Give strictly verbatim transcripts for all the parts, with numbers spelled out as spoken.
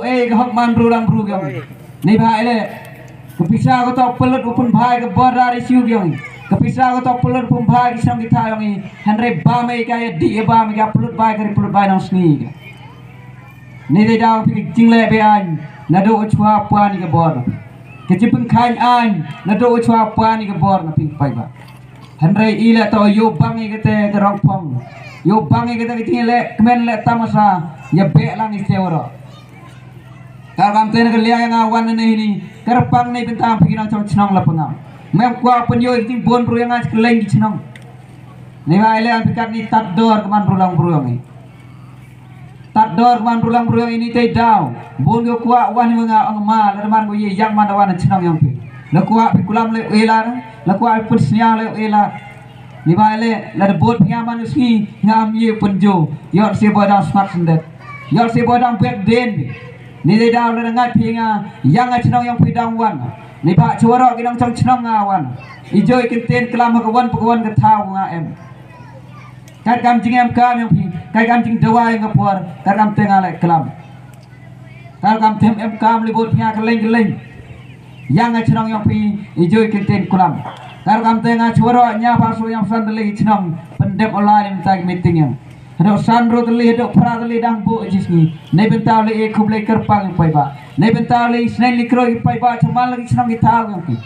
Ei ka hok man bru lang bru yong i. Neibhah i le, ka pisa ko toh pynlut u pynbha i ka border issue yong i. Ka pisa ko toh pynlut u pynbha i ki shnong ki thaw yong i. Hynrei bam i ka ya di e bam i ka pynlut bai ka ri pynlut bai nong sngi ka. Neitei daw phi ka jingleh be-aiñ nadooh u chwa pwan i ka bor. Ka jingpynkhan aiñ nadooh u chwa pwan i ka bor na phi paidbah. Hynrei i le toh yow bang i kate ka rong phong. Yow bang i kate ka jingleh kmen leh tamasa ya beh lang i te waroh. Kar kamte na ka liang ya nga wan na hini, kyrpang neibynta phi ki nongchong chnong la pangam. Mem kwah pynyoh i ka jingbun bru ya nga chi kylleng ki chnong. Neibhah i le am phi katni tad dor ka man bru lang bru yong i. Tad dor ka man bru lang bru yong i neitei daw. Bun ko kwah wan i ma nga ong ma, lada man ko ye yang man da wan na chnong yong phi. La kwah phi kulam le u e la, la kwah phi pynsniaw le u e la. Neibhah i le, lada bud phi nga man u sngi, nga am ye pynjo. Yoh se boi dang smat syndet. Yoh se boi dang bek den. Neitei daw lada ngat phi nga, yang nga chnong yong phi dang wan. Neibhah chwa waroh ki nongchong chnong nga wan. I jooh i kyntien klam ha ka wan pa ka wan ka thaw nga em. Kat kam jingem kam yong phi, kat kam jingdawa yong ka por, kat kamte nga le klam. Kar kamte em kam le bud phi nga kylleng kylleng. Yang nga chnong yong phi, i jooh i kyntien klam. Kar kamte nga chwa waroh nya phaw soo nya phaw san tylli ki chnong pyndep u lai neibynta ki meeting yong. Hadooh san ru tylli, hadooh phra tylli dang buh i chi sngi. Neibynta le e khublei kyrpang i paidbah. Neibynta le i sneng le kroi i paidbah, chaman la ki chnong ki thaw yong phi.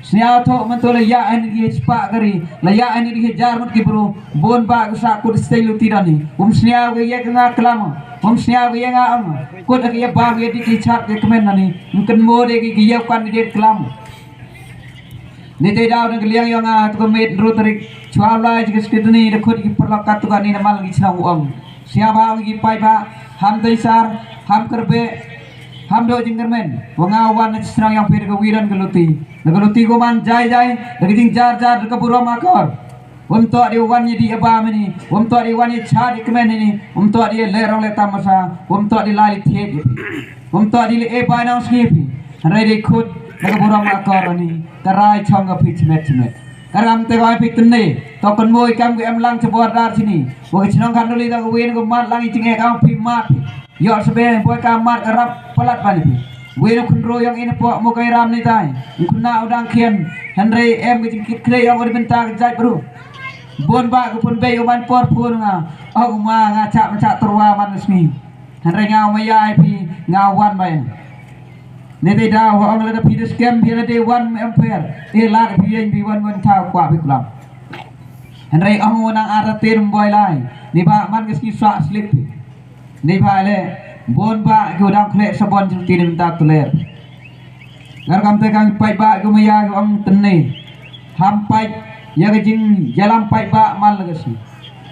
Sniawthoh mynta la yah ini ki spah kari, la yah ini ki hajar ngut ki bru, bun bah ka sah kut stei luti dani. Um sniaw ka ya ka nga klam, um sniaw ka ya nga ong. Kut ka ya bam ya di ki chat ka kmen dani. Mungkin mo de ki, ki ya kan di klam. Neitei daw na ka liang yong nga tu ka met ru tarik chwa lai chi ka skit ni da khut ki pyrlok kat tu ka ni na man ki chnong ong. Sniawbha ong ki paidbah, ham dei sar, ham kyrbe, ham dooh jingkyrmen. Wa nga wan na chi chnong yong phi da ka wiran ka luti. Na ka luti ko man jai jai, da ka jingjar jar, da ka burom akor. Wym toh di wan ya di ya bam ini, wym toh di wan ya chat ya kmen ini, wym toh di le rong le tamasa, wym toh di lai li thied ya phi. Wym toh di le e bai nong sngi phi. Hynrei di khut, da ka burom akor ini, ka rai chong ka phi chimet chimet. Kar kamte ka phi tynne, toh kynmo i kam ka em lang cha border chini. Wa ka chnong Khanduli da ka wei na ka mat lang i jingeh ka phi mat. Yoh sbe boi ka mat ka rap palat ban phi. Wei na khynroo yong i na poh Mawkairam neitai. Khynna u dang khian. Hynrei em ka jingkit khrei yong u da bynta ka jaitbru. Bun bah ka pynbei u man por phone nga. Ong ma nga chah ma chah tyrwa man sngi. Hynrei nga ma ya i phi nga wan bai. Neitei daw wa ong lada phi da skhem phi lada wan em pher. E lad phi yeng phi wan wan thaw kwah phi klam. Hynrei ong u nang ar tin boi lai. Neibhah man ka sngi sah slip phi. Neibhah le, bun bah ki u dang khleh sabon jingti neibynta tuler. Kar kamte kam paidbah ki u maya ki u ong tynne. Ham pait, ya ka jingyalam paidbah man la ka sngi.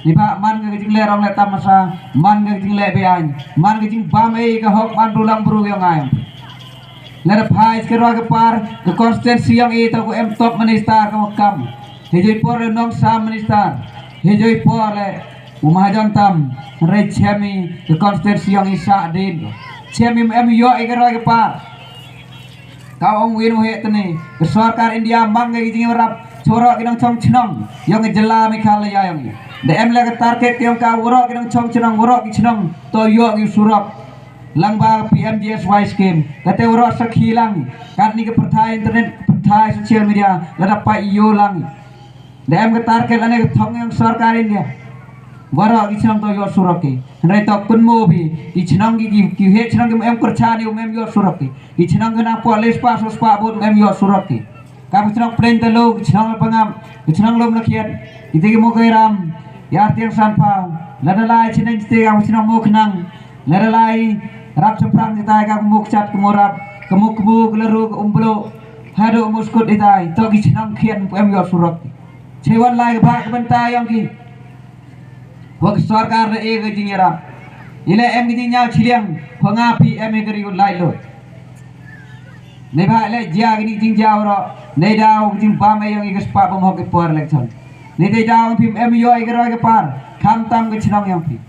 Neibhah man ka jingleh rong le tamasa, man ka jingleh be-aiñ, man ka jingbam e ka hok man bru lang bru yong nga yong phi. Lada phai ka roi ka par, ka constituency yong i toh ko em top minister ka wa kam. Hei jooh i por le nong sam minister. Hei jooh i por le u mahajan tam, hynrei chem i ka constituency yong i sah din. Chem i em yoh i ka roi ka par. Ka ong wei nu heh tynne, ka sorkar India mang ka jingyarap cha waroh ki nongchong chnong yong ka jylla Meghalaya yong i. Da em le ka target yong ka waroh ki nongchong chnong, waroh ki chnong toh yoh ki surok. Lang ba ka P M G S Y scheme, kate waroh sakhi lang, katni ka pyrthai internet, ka pyrthai social media, lada pait yoh lang. Da em ka target lane ka thong yong sorkar India. Waroh ki chnong toh yoh surok ki. Hynrei toh kynmo phi, ki chnong ki, ki, ki heh chnong ki em kyrchan i em yoh surok ki. Ki chnong ki nang poh le spah soo spah vote em yoh surok ki. Ka chnong Pdeng Taloo, ka chnong Lapangap, ka chnong Lum Lakhiat, ite ki Mawkairam, Yartiang Sanphaw, lada lai chnong ite ka chnong Mawknang, lada lai rap Chaphrang ite ka Mawkchat, ka Mawrap, ka Mawkmu, ka Laru, ka Umblo, hadooh Mawskut ite, toh ki chnong khian em yoh surok. Chei wan lai ka bha ka bynta yong ki. Wa ka sorkar da e ka jingyarap. I le em ka jingñiaw chiliang, wa nga phi em i ka ri u lai lo. Neibhah le jia kini jingjia waroh, neidaw ka jingbam e yong i ka spah bam hok i por election. Neitei daw phi em yoh i ka roi ka par, khamtam ka chnong yong phi.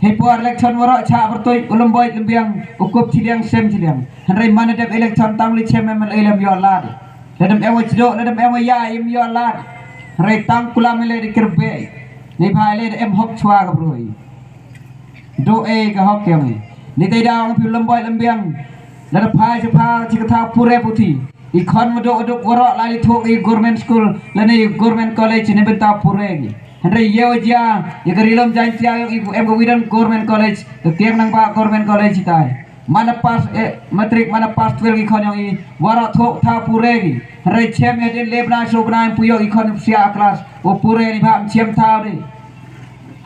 Hei por election waroh chah pyrtuid, u lymboi lymbiang, u kup chiliang sem chiliang. Hynrei man dep election tang le chem em le lem yoh lad. Lada em wa chdooh, lada em wa ya, em yoh lad. Hynrei tang kulam le da kyrbe. Neibhah le da em hok chwa ka bru i. Dooh e ka hok yong i. Neitæ daw ong phi lamboi lambiang, lada phai cha pha chi ka thaw pure puthi, i khon wa duk wa duk waroh lai li thok i government school lane i government college neibynta pure ki. Hynrei yow jia ya ka Ri-loom Jaiñtia yong i, em ka Widan Government College, ka Kiang Nangbah Government College itai. Mana pass matric, mana pass twelve ki khon yong i, waroh thok thaw pure ki. Hynrei chem ya dien le bnai soo bnai ym pu yoh i khon u psiah class wa pure neibhah ym chem thaw de.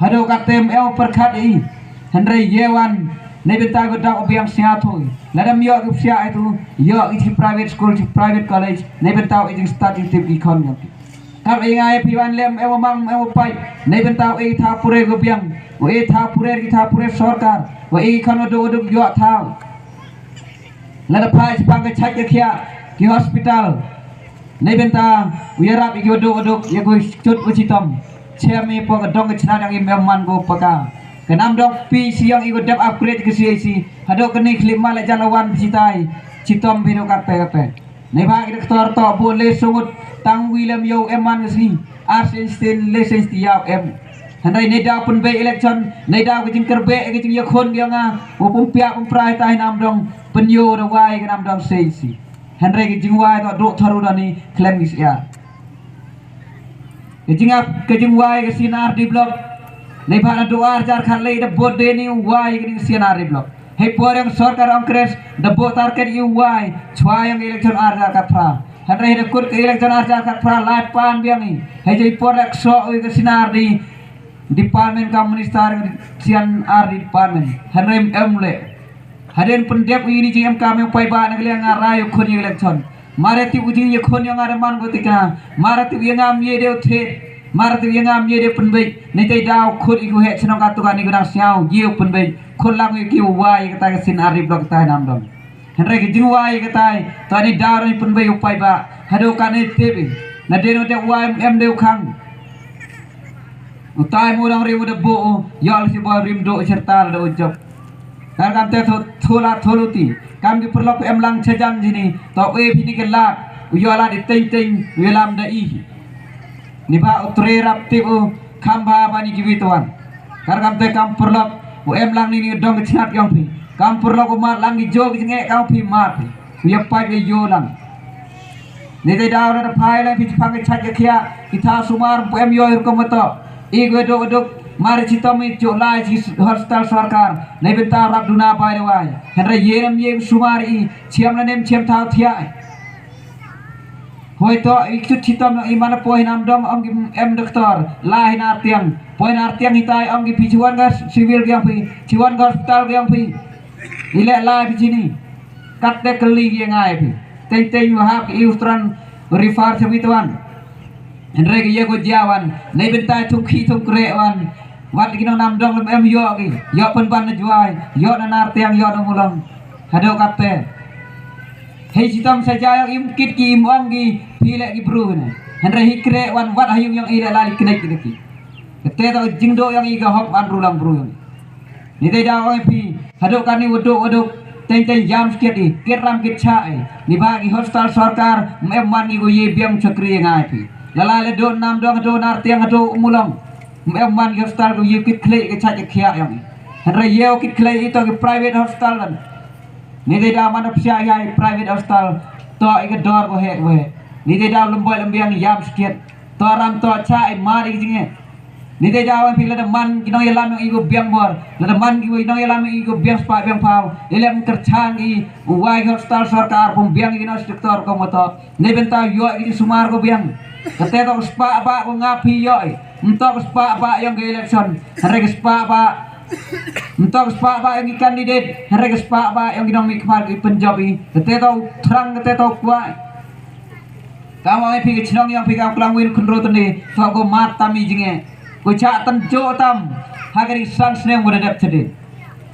Hadooh kattæ ym em u pyrkhat i. Hynrei ye wan, neibynta ka dap u biang sñiawthooh i. Lada ym yoh ki u psiah itu, yoh ki chi private school, chi private college neibynta u e jingstad jingtip ki khon yong ki. Kam e nga ya phi wan leh ym em u mang ym em u pait neibynta u e ki thaw pure ka biang, u e thaw pure ki thaw pure sorkar, wa e ki khon wa duk wa duk yoh thaw. Lada phai chaphang ka chait ka khiah, ki hospital neibynta u yarap ya ki wa duk wa duk, ya ki wa chut wa chitom. Chem i poi ka dong ka chnat yong i ym em man ko paka. Ka Namdong PHC yong i ko dep upgrade ka CHC, hadooh kani khlip ma leh jan la wan phi chitai, chitom phi dooh kattæ kattæ. Neibhah ki doctor toh booh le soo ngut, tang wi lem yow em man ka sngi, ar sien sien le sien sien yow em. Hynrei neidaw pynbeit election, neidaw ka jingkyrbeh ka jingyakhun yong nga, wa pynpiah pynpra itai Namdong, pynyoo da wai ka Namdong CHC. Hynrei ka jingwai toh dooh tharu da ni khlem ki syiar. Ka jingap ka jingwai ka C&RD Block, neibhah nadooh ar hajar khatlai da booh de ni u wai kani ka C&RD Block. Heipor yong sorkar Congress da booh target i u wai chwa yong ka election ar hajar khatphra. Hynrei da kut ka election ar hajar khatphra lai pan biang i. Heijooh i por leh ksoh u ya ka C&RD Department kam minister yong ka C&RD Department. Hynrei ym em leh. Hadien pyndep u ya ini jingemkaam yong u paidbah na ka liang nga rai u khun ya ka election. Mare tip u jingyakhun yong nga da man ko tikna. Mare tip ya nga ym ye de u thied. Mare tip ya nga ym ye de u pynbeit. Neitæ daw khut i ki wa heh chnong kattu katni ko dang sñiaw ye u pynbeit. Khut lang u ya ki u wai ya katai ka C&RD Block katai Namdong. Hynrei ka jingwai ya katai toh neidaw da ni pynbeit u paidbah. Hadooh katni tip i, nadien u dep wai ym em de u khang. U tai mo dang rim u da booh u, yoh la chiboon rim dooh chyrta la da u jop. Kar kamtæ tho-, thola tholuti. Kam ki pyrlok em lang chajan chini, toh e phi ni ka lad, u yoh lad i teiñ teiñ, u yalam da i. Neibhah u tre rap tip u, kham bha bani kiwi twan. Kar kamtæ kam pyrlok, u em lang ni ni dong ka chnat yong phi. Kam pyrlok u mad lang ki joo ki jingeh kam phi mad phi. U ya pait ya yoo lang. Neitæ daw lada phai lang phi chaphang ka chait ka khiah, ki thaw sumaar ym pu em yoh i rukom wa toh. I ko duk duk, mare chitom i jooh lai chi hospital sorkar neibynta rap duna bai da wai. Hynrei ye ym ye sumaar i, chem la nem chem thaw thiah i. Hoi toh i kchut chitom yong i, mana poi Namdong ong ki em doctor, lai hi Nartiang. Poi Nartiang hitai ong ki phi chiwan ka civil ka yong phi, chiwan ka hospital ka yong phi. I leh lai phi chini. Kattæ kylli ki ya nga ya phi. Teiñ teiñ wa hap ki i u tran refer cha wi twan. Hynrei ka ye ko jia wan, neibynta thung khih thung kreh wan. Wat ki nong Namdong lym em yoh ki, yoh pynban na Jwai, yoh na Nartiang, yoh na Mulong. Hadooh kattæ. Hei chitom sa ja yong i ym kit ki ym ong ki phi leh ki bru ne. Hynrei hi kreh wan wat ha yung yong i leh lai li knek ki da ki. Kattæ toh jingdooh yong i ka hok ban ru lang bru yong i. Neitæ daw ong i phi, hadooh katni wa duk wa duk, teiñ teiñ yam skit i, kit ram kit chah i. Neibhah ki hospital sorkar ym em man ki ko ye biang chakri ya nga i phi. La lai la dooh Namdong, hadooh Nartiang, hadooh Mulong, ym em man ki hospital ko ye kit khlieh ka chait ka khiah yong i. Hynrei ye u kit khlieh i toh ki private hospital lan. Neitæ daw man u psiah ya i private hospital, toh i ka dor ko heh ko heh. Neitæ daw lamboi lambiang yam skit, toh ram toh chah i, mad i ki jingeh. Neitæ daw ong phi lada man ki nongyalam yong i ko biang bor, lada man ki nongyalam yong i ko biang spah biang phaw, i leh ym kyrchaan i u wai ki hospital sorkar, pynbiang ki nong doctor ko motor. Neibynta yoh ki jingsumaar ko biang. Kattæ toh ka spah bah ko nga phi yoh i. Ym toh ka spah bah yong ka election, hynrei ka spah bah. Ym toh ka spah bah yong ki candidate, hynrei ka spah bah yong ki nongmihkhmat ki pynjop i. Kattæ toh u thrang, kattæ toh u kwah. Kam ong i phi ka chnong yong phi kam klam win khynroo tynne, toh ko mad tam i jingeh. Ko chah tynjuh tam ha kani san snem wa da dep chadien.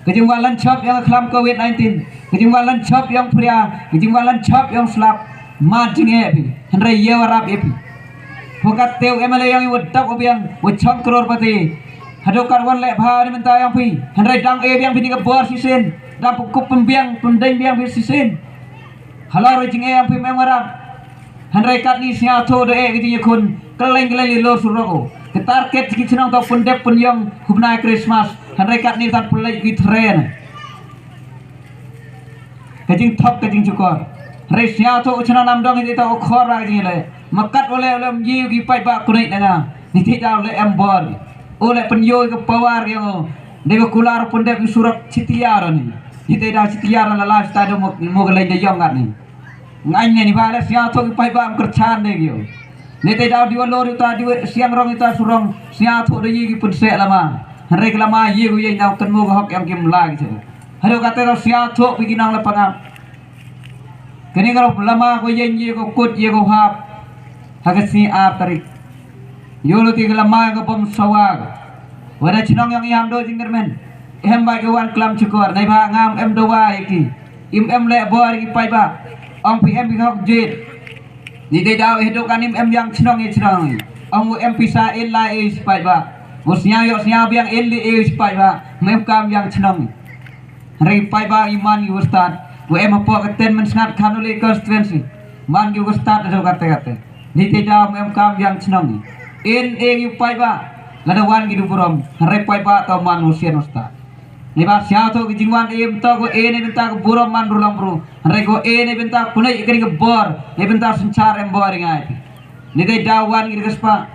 Ka jingwan lynchop yong ka khlam covid nineteen, ka jingwan lynchop yong phria, ka jingwan lynchop yong slap, mad jingeh phi. Hynrei ye wa rap i phi. Pho kattæ u MLA yong i wa dap wa biang, wa chong crorepati. Hadooh katwon leh bha neibynta yong phi. Hynrei dang e biang phi ni ka bor shisien, dang pynkup pynbiang pyndeiñ biang phi shisien. Halor wa jingeh yong phi ym em wa rap. Hynrei katni sñiawthooh da eh ka jingyakhun, kylleiñ kylleiñ li lor surok o. Ka target ki chnong toh pyndep pynyong khubnai Christmas. Hynrei katni tang pynlait ki thre ne. Ka jingthok ka jingchukor. Hynrei sñiawthooh u chna nam dong hi te ta u khor ra ka jingle. Makat u le u le ym ye u ki paidbah kunei na nga. Ni te daw le em bor. U le pynyoo ka power yong u. Dei ka kular pyndep ki surok chitiar ni. Ni te daw chitiar na la lifestyle mo mo ka lei da yong ngat ni. Ngan ne ni ba le sñiawthooh ki paidbah ym kyrchan de ki u. Ni te daw di wa lor u ta di wa siang rong u ta surong. Sñiawthooh da ye ki pynseh lama. Hynrei ka lama ye u ye daw kynmoo ka hok yong ki mla ki chu. Hadooh kate daw sñiawthooh phi ki nong la pangap. Kani ka lama ko yeng ye ko kut ye ko hap. Ha ka sngi ar tarik. Yooluti ka lama ka bom sawa. Wa da chnong yong i ham do jingkyrmen. Em ba ka wan klam chukor. Nei ba ngam em do wa ye ki. Im em le bor ki paidbah. Ong phi em ki hok jit. Ni te daw i hadooh kan im em yang chnong ye chnong. Ong u em pisa in la e si paidbah. U sñiaw yoh sñiaw biang in li e si paidbah. Mem kam yang chnong. Hynrei paidbah i man ki wa stad. Wa em hapoh ka ten Mynsngat Khanduli constituency. Man ki wa stad hadooh kate kate. Ni te daw em kam yang chnong. In e ki paidbah. Lada wan ki du burom. Hynrei paidbah to man wa sian wa stad. Ni ba sñiawthooh ki jingwan e ym to ko e ni bynta ka burom man ru lang bru. Hynrei ko e ni bynta kunei kani ka bor. Ni bynta synchar em bor i ngai. Ni te daw wan ki da ka spah.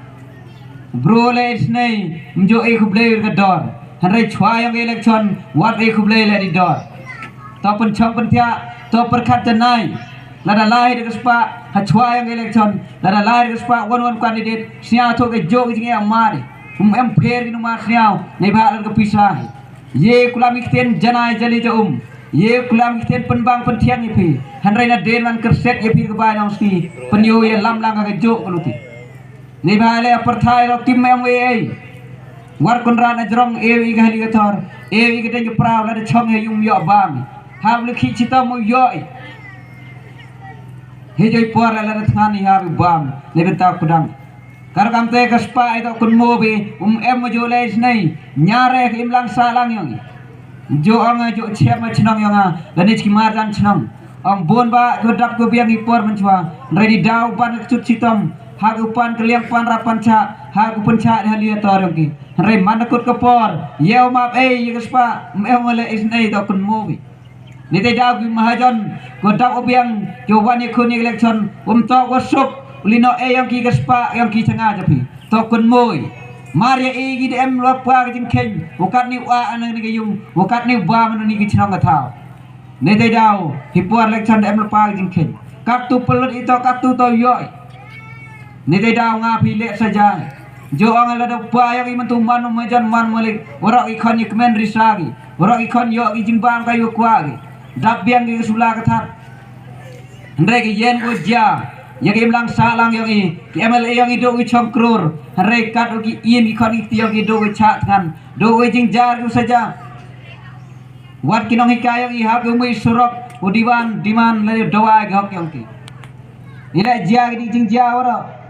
Bru le isnei, ym jooh e khublei ka dor. Hynrei chwa yong ka election, wat e khublei le di dor. To pynchong pynthiah, to pyrkhat janai. Lada lai da ka spah, ha chwa yong ka election, lada lai da ka spah, wan wan candidate, sñiawthooh ka jooh ka jingeh mari. Um em pher ki numa sñiaw, nei ba lada ka pisa hi. Ye kulam ki ktien janai jali ja um. Ye kulam ki ktien pynbang pynthiang ya phi. Hynrei na den man kyrset ya phi ka bai nong ski. Pynyoo ya lam lang ka jooh ka luti. Ni ba le pyrthai ro tim em we ei. War Konrad na jrong e i ka hali ka thor. E i ka deng ka prau la da chong ya yung yoh bam. Hap le khi chitom u yoh i. He joi por la da thngan i hap i bam. Ni bynta kudang. Kar kamte ka spah i to kynmoo bi, um em mo jooh le isnei, ñiare ka imlang sahlang yong i. Jooh ong a jooh chem a chnong yong a, la ni chki marjan chnong. Ong bun ba ko dap ko biang i por mynchwa, hynrei di daw ban ka chut chitom, ha ko pan ka liang pan rap pan chah, ha ko pynchah di halia tor yong ki. Hynrei man da kut ka por, yow map ei ya ka spah, um em mo le isnei to kynmoo bi. Ni te daw ki mahajon, ko daw u biang, ko wan ya khun ya election, um to ko suk, u li no e yong ki ka spah, yong ki changa ja phi. To kynmoo i. Mar ya e ki de em lo pa ka jingkheiñ, u kat ni wa ana ni ka yung, u kat ni wa man ni ki chnong ka thaw. Ni te daw, hi por election de em lo pa ka jingkheiñ. Kat tu pynlut i to, kat tu to yoh i. Ni te daw nga phi le sa ja. Jooh ong la da pa yong i man tu man mo majan man mo le. Warok i khon i kmen risa ki. Warok i khon yoh ki jingbam ka yoh kwah ki. Dap biang ki sula ka that. Hynrei ki yen ko ja. Ya ki imlang sahlang yong i. Ki M L A yong i dooh ki chong kror. Hynrei kat u ki yin ki khon i ti yong i dooh ki chah thngan. Dooh ki jingjar ki sa ja. Wat ki nonghikai yong i hap u mui surok, u diwan, diman, le dawai ki hok yong ki. I le jia ki di jingjia warok.